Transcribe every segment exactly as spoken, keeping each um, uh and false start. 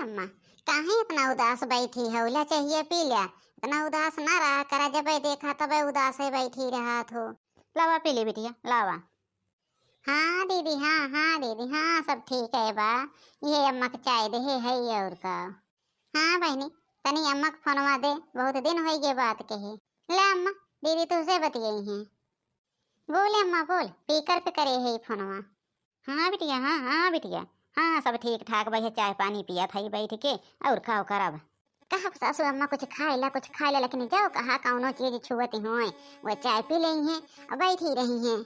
अम्मा, काहे इतना उदास बैठी हो? ला चाहिए पी ला, इतना उदास ना रहा करा, जब देखा तब उदास है बैठी रहत हो। लावा पी ले बिटिया, लावा। हाँ दीदी, हाँ, हाँ दीदी, हाँ, सब ठीक है बा। ये अम्मा के चाय दे है, है और का। हाँ बहनी, तनी अम्मा के फोनवा दे, बहुत दिन होइ गए बात कहे। ले अम्मा, दीदी तुझसे बतियाई हैं। बोले अम्मा बोल, स्पीकर पे करे है ये फोनवा। हाँ बिटिया, हाँ, हाँ बिटिया, हाँ, सब ठीक ठाक बा, चाय पानी पिया था बैठ के, और का करब। कहा सासू अम्मा कुछ खाए ला, कुछ खाए ला, लेकिन जाओ कहा कौनो चीज छुअती हुए, वो चाय पी लेई हैं और बैठी रही हैं।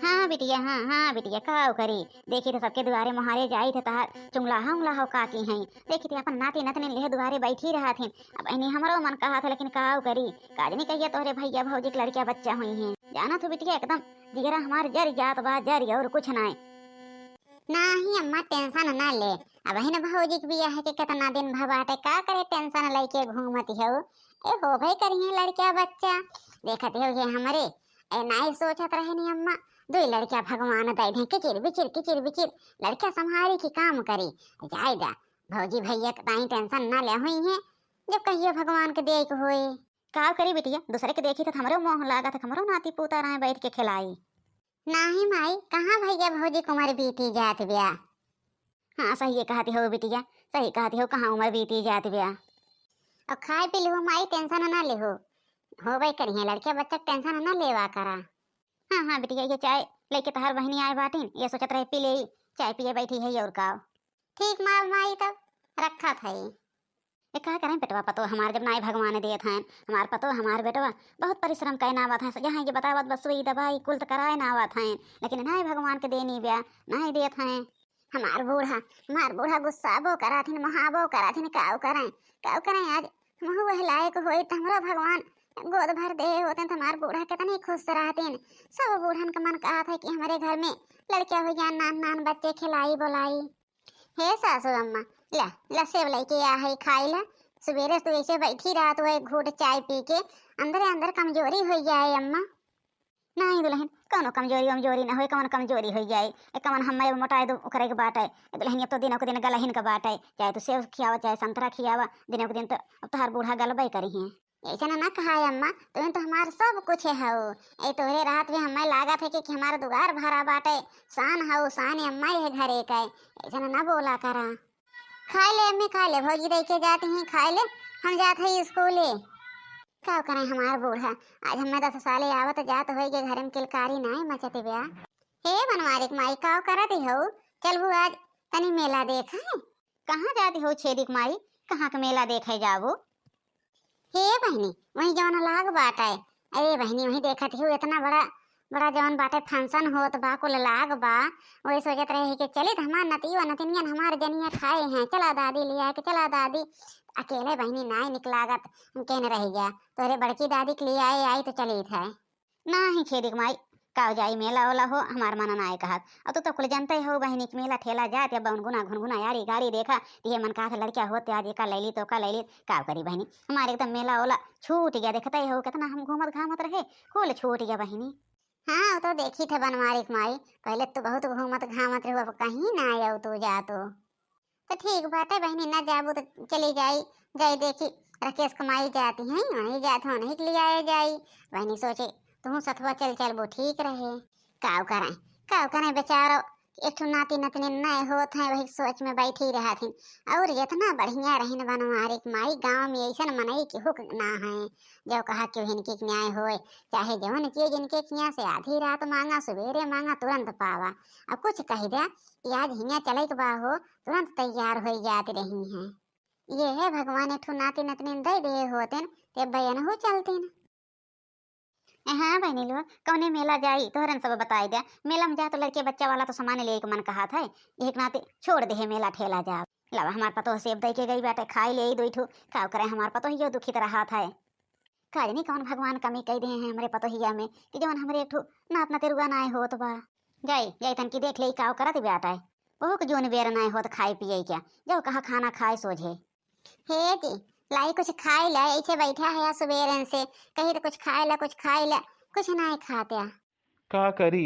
हाँ बिटिया, हाँ, हाँ बिटिया, काव करी। देखी थे सबके दुआरे मुहारे जाई थे, तहार चुंगलाहा उंगलाहा काकी हैं। देखी थे अपन नाती नतनी लेहे दुआरे बैठी रहत हैं। अब इन्हीं हमरो मन कहा था, लेकिन काव करी। काजनी कहिया तोहरे भैया भौजी के लड़किया बच्चा हुई हैं। जाना तू बिटिया एकदम जिगरा हमार जर जात बा, जर और कुछ नाय। नाही अम्मा, टेंशन ना ले। अब है ना भौजी के बियाह के कितना दिन भा बाटे, का करे टेंशन लेके घूमत हो। ए हो भाई करिए लड़किया बच्चा। देखत हो ये हमरे, ए नाई सोचत रहे नी अम्मा, दुई लड़किया भगवान दे दे, किचिर बिचिर, किचिर बिचिर, लड़किया संभारी की काम करी। जाए दा, भौजी भैया के ताई टेंशन ना ले हुई है, जब कहियो भगवान के दे के होए। का करी बिटिया, दूसरे के देखी तो हमरो मोह लागत है, हमरो नाती पूता रहे बैठ के खिलाई। नाही माई, कहाँ भैया भौजी के उमर बीती जात ब्या। हाँ, सही कहती हो बिटिया, सही कहती हो, कहाँ उमर बीती जात ब्या। और खाए पी लिहो माई, टेंशन ना लिहो, होबे करिए लड़के बच्चा, टेंशन ना लेवा करा। हाँ, हाँ बिटिया, ये चाय लेके तहार बहिनी आए बाटिन, ये सोचत रहे पी ले, चाय पिए बैठी है और का। ठीक माँ माई, तब रखा था। ये का करें बेटवा, पतो हमार जब नाई भगवान देत हैं, हमार पतो हमार बेटवा बहुत परिश्रम करे ना आवत हैं, जहाँ ये बतावत बस सुई दवाई कुल त कराए ना आवत हैं, लेकिन नाई भगवान के देनी ब्या, नाई देत हैं। हमार बूढ़ा, हमार बूढ़ा गुस्साबो कराथिन, मोहाबो कराथिन, काव करें, काव करें, आज मुँह वह लायक होई त हमरो भगवान गोद भर दे होते त हमार बूढ़ा कितनी खुश रहतीन। सब बूढ़न का मन कहा था कि हमारे घर में लड़किया हो जान, नान नान बच्चे खिलाई बोलाई। हे सासू अम्मा, ला, ला सेब लेके आ है, खाई ला। सुबेरे से तू ऐसे बैठी रहत हो, एक घूट चाय पी के, अंदरे अंदर कमजोरी हो जाए अम्मा। नहीं दुल्हन, कौनो कमजोरी वमजोरी ना होई, कौन कमजोरी हो जाए? ए, कौन हम मोटाए दो ओकरे के बाटे? ए दुल्हन, अब तो दिनों के दिन गलहिन के बाटे, चाहे तू सेब खियावा, चाहे संतरा खियावा, दिनों के दिन तो अब तोहार बूढ़ा गलबे करी हैं। ऐसे ना, ना कहा है अम्मा, तुम तो हमार सब कुछ है हो। ए तोहरे रात में हमें लागत है कि, कि हमार दुआर भरा बाटे, शान हो, शान अम्मा ये घरे का। ऐसे ना, ना बोला करा। खाए ले अम्मी, खाए ले, भौजी दे के जाती हैं, खाए ले, हम जात है स्कूले। का करें हमार बूढ़ा, आज हमें दस साले आवत जात होई के घर में किलकारी नाई मचत ब्या। हे बनवारी के माई, का करत हो? चलबू आज तनी मेला देखे? कहाँ जाती हो छेदी के माई, कहाँ के मेला देखे जाबू? हे बहिनी, वही जवन लाग बाटे। अरे बहिनी, वही देखत हो इतना बड़ा, बड़ा जवन बाटे function होत बा, कुल लाग बा। वही सोचत रहे कि चलित हमार नतियो नतिनियन हमार जनिया खाए हैं, चला दादी ले आए के, चला दादी। अकेले बहिनी नाई निक लागत, हम कहने रह गया, तोरे बड़की दादी के ले आए आई तो चलित है। नाही छेदी के माई, का जाई मेला ओला हो, हमार मन नाई कहत। अब तू तो कुल जनते हो बहिनी कि मेला ठेला जात या बउन गुना घुनघुना यारी गाड़ी देखा, ये मन कहत लड़किया होत आज एका लैली तो का लैली, का करी बहिनी, हमारे एकदम मेला ओला छूट गया। देखते हो कितना हम घूमत घामत रहे, कुल छूट गया बहिनी। हाँ, वो तो देखी थे बनवारी के माई, पहले तो बहुत घूमत घामत रहो, अब कहीं ना आयो तू जा तो। तो ठीक बाटे बहिनी, ना जाबू तो चली जाई, जाई देखी राकेश के माई जाती हैं, वहीं जात हो, वहीं के लिए आए जाई। बहिनी सोचे तू सथवा चल चलबू ठीक रहे। काव करें, काव करें बेचारो, एक ठो नाती नतनी नए होत हैं, वही सोच में बैठी रहत हैं। और इतना बढ़िया रहिन बनवारी के माई, गाँव में ऐसन मनई के हुक ना है, जो कहा कि इनके न्याय होए, चाहे जवन चीज इनके किया से आधी रात मांगा, सवेरे मांगा, तुरंत पावा। अब कुछ कह द्या कि आज हियाँ चले के बा हो, तुरंत तैयार हो जात रही हैं। ये है भगवान एक ठो नाती नतनी दे दिए होतेन, ते बयन हो चलतेन। हाँ बहनी लोग, कौने मेला जाई, तोहरन सब बताई दे। मेला में जा तो लड़के बच्चा वाला तो सामान ले के मन कहा था, एक नाते छोड़ दे है मेला ठेला जा। लावा हमार पतोह सेब दे के गई बाटे, खाई ले दो ठो, का करे हमार पतोह यो दुखित रहा था। का जानी कौन भगवान कमी कह दे हैं हमरे पतोहिया में कि जवन हमरे एक ठो नात नतेरुआ नाय होत बा। जाई, जाई तनकी देख ले काव करत बाटे। ओहू के जोन बेर नाय होत खाए पिए क्या, जाओ कहा खाना खाए सोझे। हे जी, लाई कुछ खाए ला, ऐसे बैठा है सुबेरन से, कही तो कुछ खाए ला, कुछ खाए ला, कुछ नाय खाते। का करी,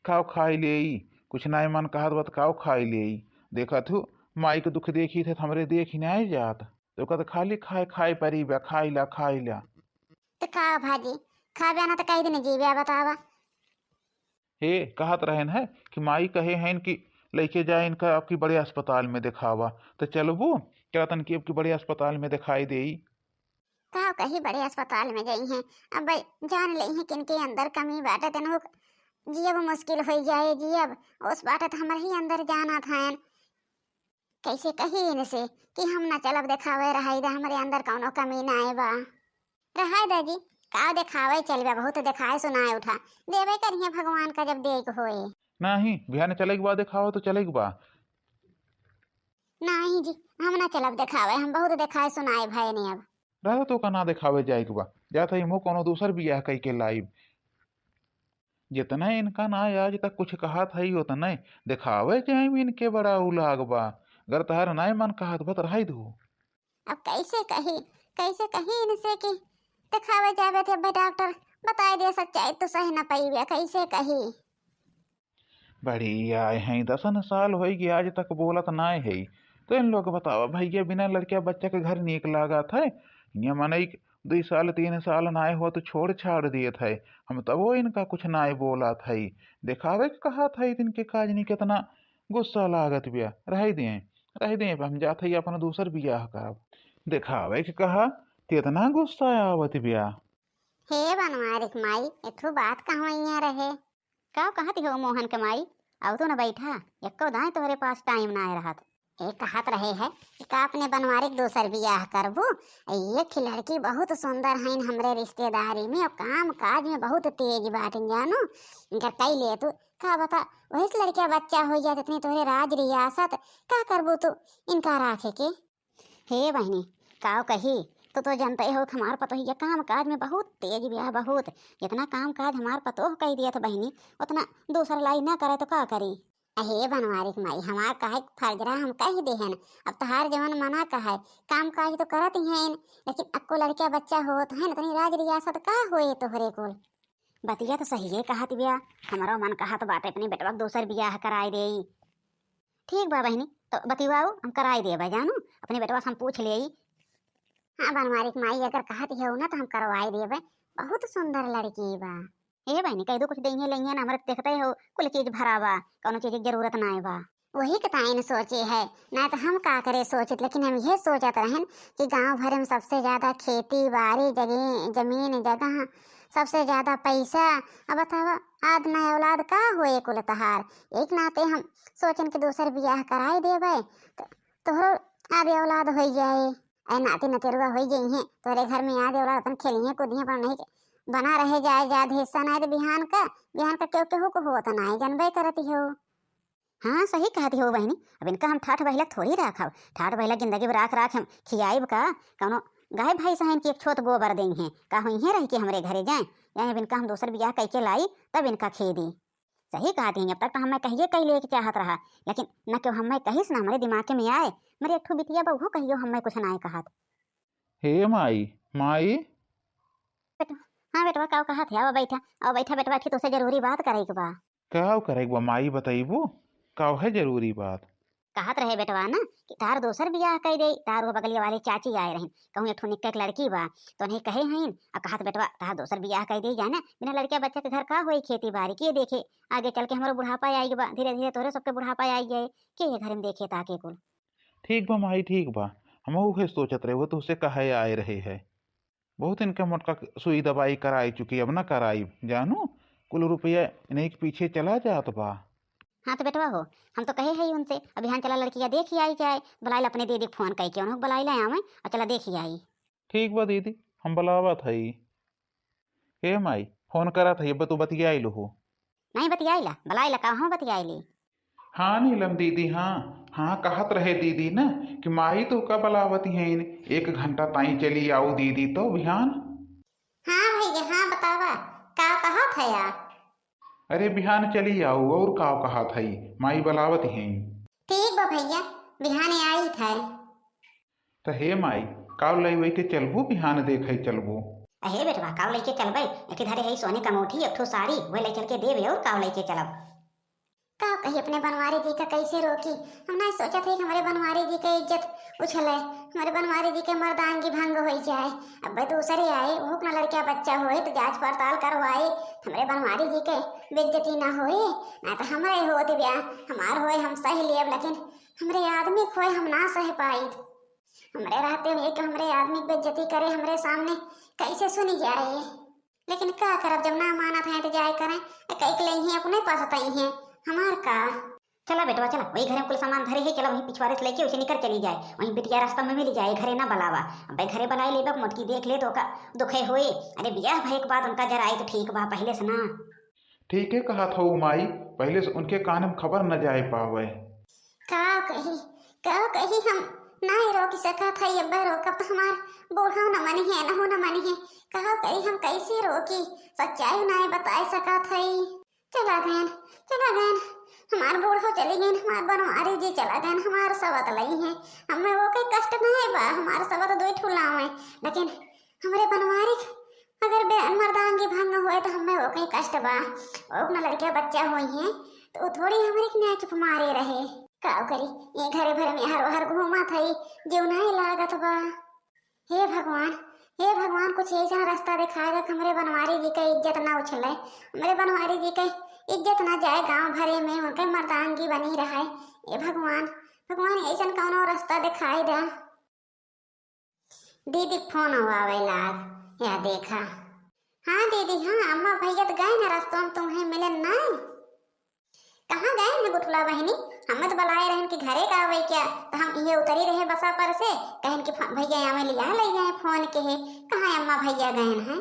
काव खाई लेई, कुछ नाय मन कहत बा त काव खाई लेई। देखत हूँ, माई के दुख देखी थे, हमरे देखी नाहीं जात। तो कहत खाली खाए, खाए परी बा, खाई ला, खाई ला। तो का भाजी, खाबे ना तो कई दिन जीबे, बतावा। हे, कहत रहेन है कि माई कहे हैं कि लइके जाए इनका आपकी बड़े अस्पताल में देखावा। तो चलबू? कहतन कि आपकी बड़े अस्पताल में देखाई देई। का कही बड़े अस्पताल में गई हैं, अब जान लेई हैं किनके अंदर कमी बाटे, तनु जियब मुश्किल होई जाए, जियब ओस बाटे तो हमर ही अंदर जाना था। कैसे कही इनसे कि हम ना चलब देखावे, रहाई दे, हमरे अंदर कौनो कमी ना आए बा। रहाई दे जी, का देखावे चलबे, बहुत देखाए सुनाए उठा, देवे करिए भगवान का जब देख होए। नहीं, बिहान चले के बाद देखावे तो चले के बा। नहीं जी, हम ना चलब देखावे, हम बहुत देखाए सुनाए भय ने अब। रहे तो का ना देखावे जाए के बा, जात है इमो कोनो दूसर बियाह कई के लाइब। जितना इनका ना आज तक कुछ कहत है उतने देखावे जाए में इनके बड़ा उलाग बा। अगर तहार नाय मन कहत बा त रहाई दू। अब कैसे कही, कैसे कही इनसे कि देखावे जावे थे भाई डॉक्टर, बताए दे सच्चाई तो सही न पईबे, कैसे कही? बढ़िया है, दसन साल होई गया आज तक बोलत नाय है। तो इन लोग बतावा भैया, बिना लड़किया बच्चा के घर नीक लागत है? ये मनई दुई साल तीन साल नाय हो तो छोड़ छाड़ दियत है, हम तबो इनका कुछ नाय बोलत है। देखावे के कहत है, इनके काज नहीं कितना गुस्सा लागत बिया। रह दे, रह दे, हम जात है अपन दूसर बियाह करब। देखावे के कहा, कितना गुस्सा आवत बिया। हे बनवारिक माई, एठू बात कहवैया रहे। का कहत हो मोहन के माई? आव तो न बैठा, एको दाएं तोहरे पास टाइम ना रहत। ए कहत रहे है कि का अपने बनवारिक दूसर बियाह करबू? एक ही लड़की बहुत सुंदर हईन हमरे रिश्तेदारी में और काम काज में बहुत तेज बाटिन जानू। इनकर कई ले तू का बता, वही से लड़किया बच्चा हो जात इतनी तोहरे राज रियासत, का करबू तू इनका राखे के? हे बहिनी, काव कही, तू तो जनते हो कि हमार पतोहिया काम काज में बहुत तेज बिया, बहुत। जितना काम काज हमार पतोह कई दियत बहिनी, उतना दूसर लाई ना करे तो का करी? अहे बनवारी के माई, हमार कहे के फर्ज रहा, हम कह देहन। अब तहार जवन मना कहे, काम काज तो करत ही हैं, लेकिन अक्को लड़किया बच्चा होत हैं, इतनी राज रियासत का होए तोहरे कुल? बतिया तो सही है कहत बिया, हमारो मन कहत बाटे अपने बेटवा के दूसर बियाह कराए देई। ठीक बा बहिनी, तो बतिवाओ, हम कराई देबे जानू, अपने बेटवा से हम पूछ लेई। हाँ बनवारी के माई, अगर कहत हो ना तो हम करवाई देबे, बहुत सुंदर लड़की बा। ए बहिनी, कह दो कुछ देइहे लेइहे ना, हमरे देखते हो कुल चीज भरा बा, कौनो चीज की जरूरत नाय बा। वही के ताइन सोचे है, ना तो हम का करे सोचित, लेकिन हम ये सोचत रहन कि गांव भर में सबसे ज्यादा खेती बाड़ी, जगे-, जमीन जगह, सबसे ज्यादा पैसा। अब बतावा, आद ना औलाद का होए कुल तहार। एक नाते हम सोचन के दोसर बियाह कराई देबे, तो तोहरो आदे औलाद होई जाए। ऐ नाती नतेरुआ होई जइहें, तोहरे घर में आदे औलाद अपन खेलिहें कूदिहें, अपन नहीं के बना रहे जाए जाद हिस्सा, नहीं तो बिहान का, बिहान का क्यों केहू को होत नाई, जानबे करत हो। हाँ, सही कहत हो बहिनी, अब इनका हम ठाठ बहिलक थोड़ी राखब, ठाठ बहिलक जिंदगी भर राख राख हम खियाइब का, कौनो गाय भैंस हैं इनकी एक छोट गोबर देइहें, का होइहें रह के हमरे घरे जाए, या अब इनका हम दोसर बियाह कई के लाई, तब इनका खेदी। सही कहत हई, अब तक तो हमें कहिए कही लेके चाहत रहा, लेकिन न क्यों हमें कहिस, न हमरे दिमाग में आए। मेरे एक ठो बिटिया बा, उहो कहियो हमें कुछ नाय कहत। हे माई, माई। बेटवा, हाँ बेटवा, का कहत है? आवा बैठा, आवा बैठा बेटवा, एक ठो तोसे जरूरी बात करे के बा। का करे के बा माई, बतैबू? का है जरूरी बात? कहत रहे बेटवा ना कि तार दोसर बियाह कई दे, तार वो बगलिया वाली चाची आए रही, कहूँ एक ठो निक्का एक लड़की बा, तो उन्हें कहे हईन, अब कहत बेटवा तार दोसर बियाह कई दे, जाने बिना लड़किया बच्चा के घर का होई, खेती बाड़ी के देखे, आगे चल के हमरो बुढ़ापा आई बा, धीरे धीरे तोरे सबके बुढ़ापा आई जाए, के ये घर में देखे ताके कुल। ठीक बा माई, ठीक बा, हम उहे सोचत रहे, वो तुझसे कहे आए रहे है। बहुत इनका मोटका सुई दवाई कराई चुकी, अब ना कराई जानू, कुल रुपया इन्हीं के पीछे चला जात बा। हाँ तो बेटवा हो, हम तो कहे हई उनसे, अब बिहान चला लड़किया देखी आई जाए, बुलाई ला अपने दीदी के फोन कई के, उन्हों बुलाई ला आवे और चला देखी आई। ठीक बा दीदी, हम बुलावत हई। हे माई, फोन करत हई, अब तू बतियाई लो हो। नहीं बतियाई ला, बुलाई ला, का हम बतियाई ली? हाँ नीलम दीदी, हाँ, हाँ, कहत रहे दीदी ना कि माई तो का बुलावती हैं, एक घंटा ताई चली आऊ दीदी तो बिहान। हाँ भैया, हाँ बतावा, का कहत है यार? अरे बिहान चली आऊ, और का कहत है, माई बुलावती हैं। ठीक बा भैया, बिहान आई थे। त हे माई, काव लई वई के चलबू, बिहान देखे चलबू। अहे बेटवा, काव लई के चलबे? एक धारे है सोने का अंगूठी, एक ठो साड़ी, वह लई चल के देबे, और काव लई के चलब? का कही अपने बनवारी जी का, कैसे रोकी? हम नाहीं सोचत है कि हमरे बनवारी जी के इज्जत उछले, हमरे बनवारी जी के मर्दानगी भंग होइ जाए। अब दूसरे आए, ओहू के ना लड़का बच्चा होए तो जांच पड़ताल करवाए, हमरे बनवारी जी के बेइज्जती ना होए। ना तो हमरे होत ब्याह, हमार होए हम सह लेब, लेकिन हमरे आदमी के होए हम ना सह पाइत। हमरे रहते हुए कि हमरे आदमी के बेइज्जती करे हमरे सामने, कैसे सुनी जाए? लेकिन का करब, जब ना मानत हैं तो जाए करें, कई के लेइहें अपने पास तई हैं, हमार का? चला बेटवा चला, वही घरे में कुल सामान धरे है, चला वहीं पिछवारे से लेके उसे निकर चली जाए, वहीं बिटिया रास्ता में मिल जाए, घरे ना बलावा। अबे घरे बलाए लेबा, मोटकी देख ले तो का दुखे होए। अरे बियाह भए के बाद उनका जराए तो ठीक बा, पहले से ना। ठीक है कहा था वो माई, पहले से उनके कान में खबर न जाए पावे। का कही, का कही, हम नाहीं रोक सकत है, अब्बे रोकब तो हमार बूढ़ो न मनी है, नहू न मनी है। का कही, हम कैसे रोकी, सच्चाई नाहीं बताए सकत है। चला गयन, चला गयन, हमार बूढ़ो चली गयन, हमार बनवारी जी चला गयन, हमार सवत लई है। हमें वो के कष्ट नाहीं बा, हमार सवत दो ठुलावे, लेकिन हमरे बनवारी के अगर बे-, मर्दानगी भंग होए तो हमें वो कहीं कष्ट बा। ओक न लड़का बच्चा होई है तो वो थोड़ी हमरे के न्याय चुप मारे रहे। का करी, ये घरे भर में हर हर घूमत है, जीव नाहीं लागत बा। हे भगवान, हे भगवान, कुछ ऐसा रास्ता दिखाए दे कि हमरे बनवारी जी का इज्जत ना उछले, हमरे बनवारी जी का इज्जत ना जाए गांव भरे में, उनके मर्दानगी बनी रहे। हे भगवान, भगवान ऐसा कौनो रास्ता दिखाए दे। दीदी फोन आवे लाग, या देखा। हाँ दीदी, हाँ, अम्मा भैया तो गए ना रस्तों में तुम्हें मिलन ना। कहाँ गए हैं गुठला बहिनी? हमें तो बुलाए रहन कि घरे का आवे क्या, तो हम ये उतरी रहे बसा पर से, कहन कि फ-, भैया आवे लिया ले गए फोन के है। कहाँ अम्मा भैया गए हैं?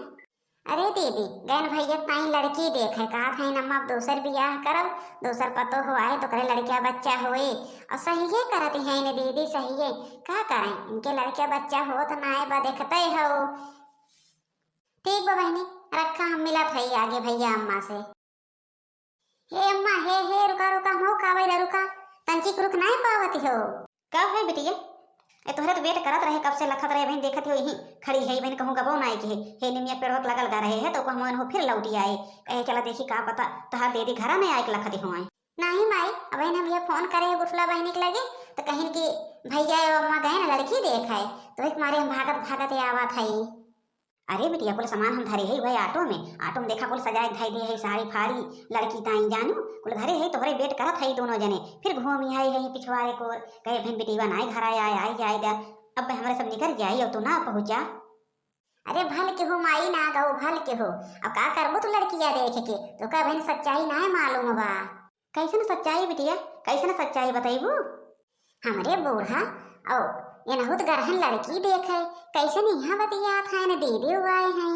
अरे दीदी, गयन भैया ताई लड़की देखे, कहा था अम्मा अब दोसर बियाह करब, दोसर पतो हो आए तो करे लड़किया बच्चा होए। और सही है करत हैं ने दीदी, सही है। का करें, इनके लड़किया बच्चा हो तो नाए बा देखते हो। ठीक बा बहनी, रखा, हम मिलत है आगे भैया अम्मा से। हे अम्मा, हे, हे, रुका, रुका, हो का भइल, रुका, तंचिक रुक नाहीं पावत हो। का है बिटिया? ए, तोहरे तो wait करत रहे, कब से लखत रहे, बहन देखत हो यहीं खड़ी है, बहन कहूँ गबो नाहीं की है। हे निमिया पेड़वा के लगल गा रहे है, तो कहूँ हो फिर लौटी आए। कहे चला देखी का पता, तोहार दीदी घरा नाहीं आए के लखत हो आए। नाहीं माई, अब हम ये फोन करे गुठला बहिनी के लगे, तो कहिन कि भैया और अम्मा गए ना लड़की देखे, तो एक मारे हम भागत भागत आवत है। अरे बिटिया, कुल सामान हम धरे है वही ऑटो में, ऑटो में देखा कुल सजाए धई दे है, साड़ी फाड़ी, लड़की ताई जानू, कुल घरे है, तोहरे wait करत है दोनों जने। फिर घूमी आई है पिछवारे कोर, कहे बहन बिटिया नाहीं घर आए, आए, आए, आए दा। अब हमरे सब निकर जाई और तू ना पहुँचा। अरे भल के हो माई ना गऊ, भल के हो। अब का करबू तू लड़किया देख के, तो का बहन सच्चाई नाहीं मालूम बा। कैसन सच्चाई बिटिया, कैसन सच्चाई बतैबू? हमरे बूढ़ा औ एनहुत गरहन लड़की देखे, कैसन यहाँ बतियात हैं, दीदी आए हैं।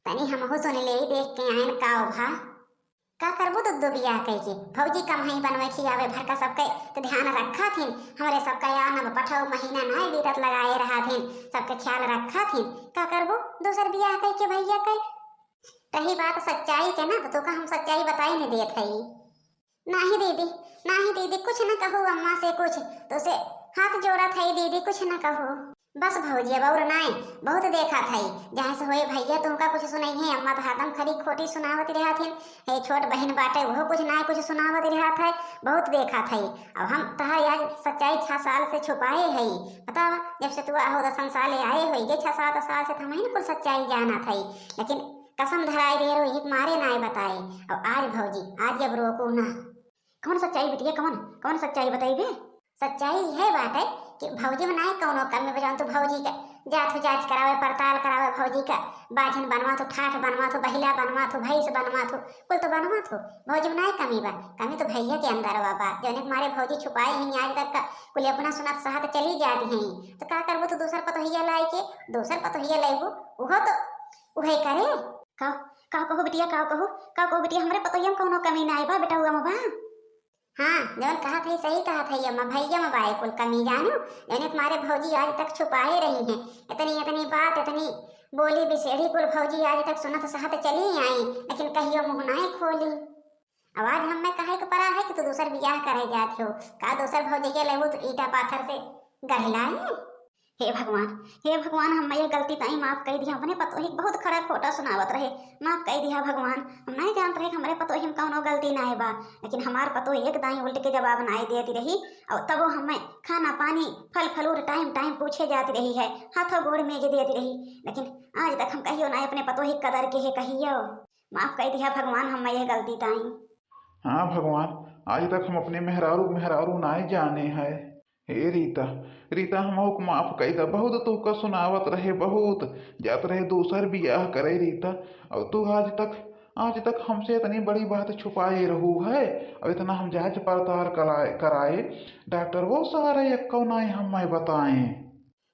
तनी हमहू सुन ले, देख के आयन का भा। का करबू दुद्दू बियाह कई के? भौजी कमहई बनवे खियावे भर का सबके तो ध्यान रखा थिन। हमरे सबका या न पठऊ महीना नाहीं बीतत लगाए रहा थिन, सबके ख्याल रखा थिन। का करबू दूसर बियाह कई के भैया के? रही बात सच्चाई के ना, तो तोका हम सच्चाई बताई नहीं देत हई। नाहीं दीदी, नाहीं दीदी, कुछ न कहू अम्मा से कुछ, तो से हाथ जोड़त हई दीदी, कुछ न कहू। बस भौजी, अब और नाहीं, बहुत देखत हई, जहाँ से होए भैया तुमका कुछ सुनइहे, अम्मा तो हरदम खरी खोटी सुनावत रहत हिन, हे छोट बहिन बाटे, वो कुछ नाहीं कुछ सुनावत रहत है, बहुत देखत हई। अब हम तहार आज सच्चाई छह साल से छुपाए हई, बतावा, जब से तू आहो दसन साल आए होई, ये छह सात साल से तो हम ही कुल सच्चाई जानत हई, लेकिन कसम धराई दे रहो, एक मारे नाहीं बताए। अब आज भौजी, आज अब रोको ना। कौन सच्चाई बिटिया, कौन, कौन सच्चाई बताइबे? सच्चाई है बात है कि भौजी में नाहीं कौनो कमी बा, जौन तू भौजी का जात हो जांच करावे, पड़ताल करावे भौजी का, बाझिन बनवा तू, ठाठ बनवा तू, बहिला बनवा तू, भैंस बनवा तू, कुल तो बनवा तू। भौजी में नाहीं कमी बा, कमी तो भैया के अंदर बा, बा। जौने के मारे भौजी छुपाए हैं आज तक का, कुल अपना सुनत सहत चली जाती हैं। तो का करबू तू दूसर पतोहिया लाई के, दूसर पतोहिया लेबू, उहो तो उहे करे। का, का कहू बिटिया, का कहू, का कहू बिटिया, हमरे पतोहिया में कौनो कमी नाहीं बा, बेटउआ में बा। हाँ, जौन कहत है सही कहत है अम्मा, भैया में बाए कुल कमी जानू, जौने के मारे भौजी आज तक छुपाए रही हैं। इतनी, इतनी बात, इतनी बोली बिसेड़ी कुल भौजी आज तक सुनत सहत चली आई, लेकिन कहियो मुँह नाहीं खोली। अब आज हमें कहे के परा है कि तू दूसर बियाह करे जात हो, का दूसर भौजैया लेबू तो ईटा पाथर से गढ़ लाई? हे भगवान, हे भगवान, हम यह गलती ताई माफ कई दिया। अपने पतोही के बहुत खड़ा खोटा सुनावत रहे, माफ कई दिया भगवान। हम नहीं जानत रहे कि हमरे पतोही में कौनो गलती नाय बा, लेकिन हमार पतोही एक दाई उल्ट के जवाब नाय देती रही, और तबो हमें खाना पानी, फल फलूर टाइम टाइम पूछे जाती रही है, हाथों गोड़ मेज देती रही, लेकिन आज तक हम कहियो ना अपने पतोही के कदर के है कहियो। माफ कई दिया भगवान, हम यह गलती ताई। हाँ भगवान, आज तक हम अपने मेहरारू मेहरारू नाय जाने है। हे रीता, रीता, हमहू के माफ कई दा। बहुत तोहका सुनावत रहे, बहुत जात रहे दूसर बियाह करे रीता, और तू आज तक, आज तक हमसे इतनी बड़ी बात छुपाए रहू है। अब इतना हम जांच पड़ताल कराए, कराए, डॉक्टर वो सारे यक्को नाय हमें बताए।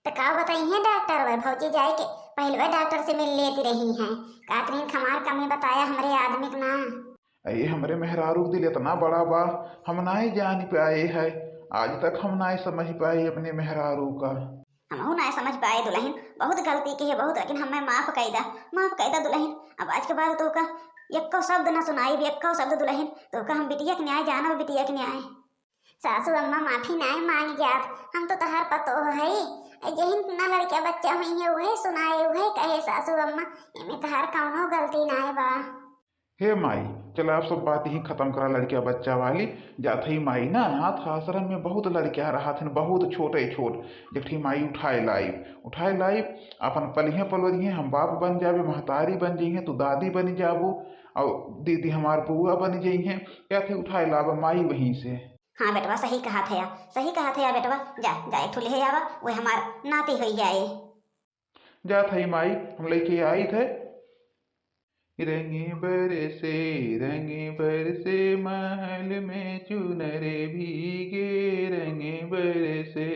तो का बताई है डॉक्टर? वह भौजी जाए के पहले वह डॉक्टर से मिल लेती रही हैं। कातरीन खमार कमी बताया हमरे आदमी के ना। ये हमरे मेहरारू के दिल इतना बड़ा बा, हम नाय जान पाए है, आज तक हम नाय समझ पाए अपने मेहरारू का। हमहू नाय समझ पाए दुल्हन, बहुत गलती की है बहुत, लेकिन हमें माफ कई दा, माफ कई दा दुल्हन। अब आज के बाद तोहका यक्को शब्द ना सुनाई, यक्को शब्द दुल्हन, तोहका हम बिटिया के न्याय जानब, बिटिया के न्याय। सासू अम्मा माफी नाय मांग जात, हम तो तहार पतोह हई, यही ना लड़का बच्चा हुई है, उहे सुनाए, उहे कहे सासू अम्मा, एमे तहार कौनो गलती नाय बा। हे माई, चला अब सब बात ही खत्म करा लड़का बच्चा वाली। जात हई माई ना, अनाथ आश्रम में बहुत लड़का रहत हन, बहुत छोटे छोट, एक ठी माई उठाए लाइब, उठाए लाइब, अपन पलिहे पलवरिहे, हम बाप बन जाबे, महतारी बन जइहे, तू दादी बन जाबो, और दीदी हमार बुआ बन जइहे, या फिर उठाए लाब माई वहीं से। हाँ बेटवा, सही कहा थे या, सही कहा थे या बेटवा, जा, जा एक ठो ले आवा, वो हमार नाती होई जाए। जात हई माई, हम लेके आई थे। रंग बरसे, रंग बरसे, महल में चुनर भीगे, रंग बरसे,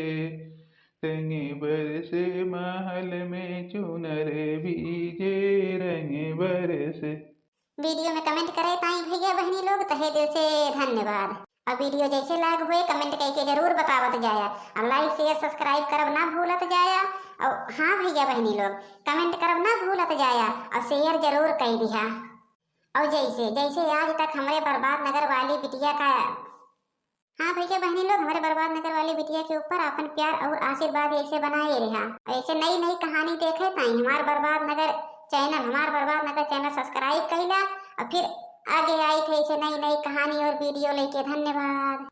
रंग बरसे, महल में चुनर भीगे, रंग बरसे। वीडियो में कमेंट करे ताई भैया बहनी लोग तहे दिल से धन्यवाद। और वीडियो जैसे लाग हुए कमेंट करके जरूर बतावत जाया, और लाइक शेयर सब्सक्राइब करब ना भूलत जाया। और हाँ भैया बहनी लोग, कमेंट करब ना भूलत जाया, और शेयर जरूर कई दिहा। और जैसे जैसे आज तक हमरे बर्बाद नगर वाली बिटिया का, हाँ भैया बहनी लोग, हमरे बर्बाद नगर वाली बिटिया के ऊपर अपन प्यार और आशीर्वाद ऐसे बनाए रहा। ऐसे नई नई कहानी देखे ताई हमार बर्बाद नगर चैनल, हमार बर्बाद नगर चैनल सब्सक्राइब कैला, और फिर आगे आई थे ऐसे नई नई कहानी और वीडियो लेके। धन्यवाद।